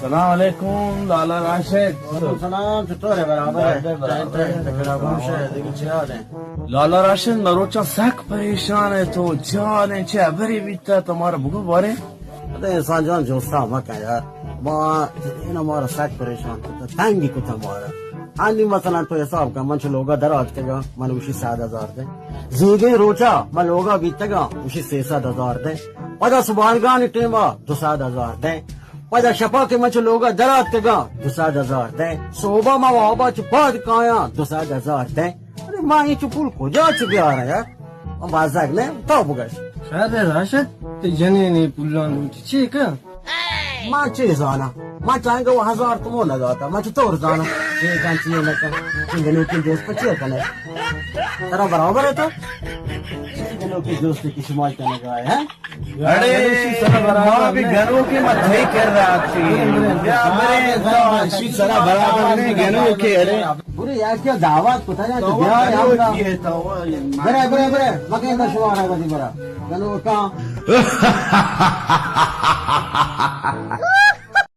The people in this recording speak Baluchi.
سلام علیکم لالا راشد۔ وعلیکم سلام، چطور ئے؟ برابر ئے؟ برابر ئے۔ برابر ئے۔ دیگہ چی حال ئے؟ لالا راشد، مروچاں سک پریشان ئے تو، جان ئے چہ ہبرے بیتا تو مارا بگو بارے۔ ارے انسان جان، جوستا مکن یار، ما اینا مارا سک پریشان کتا، تنگی کتا مارا۔ ہنی مثلاً تو حساب کن، من چہ لوگا در آتکگاں، من گوشی صد ہزار دے۔ زیگیں روچا من لوگا بیتگاں، گوشی سیصد ہزار دے۔ پدا سبارگانی ٹیما دو سد ہزار دے۔ پدا شپا کہ من چہ لوگا در آتکگاں، دو سد ہزار دے۔ صوبا ما وابا چہ پاد کایاں، دو سد ہزار دے۔ ارے ما اے چو پول کجا چہ بیاراں یار؟ من بزگ نہ، تو بگش۔ شر راشد، تئی جنین اے پولاں لوٹی چے کن؟ من چے زاناں؟ من چنگا و ہزار تومن نہ داتا، من چطور زاناں؟ چے کن چے نہ کن؟ چے گنوکیں دوست پہ چے کنے؟ ترا برابر ئے تو؟ چے گنوکیں دوست کہ شما کنگا ئے، ہاں؟ اڑے، ما بھی گنوکیں، ما تئی کرا آتکیں۔ بیا برے، تو اشی سرا برابر نہ ئے گنوکیں، اڑے۔ برے، یا کیا دعوت کتا یا تو بیا یا برے، برے، برے، مکن دا شمارا گدی برا۔ گنوکاں۔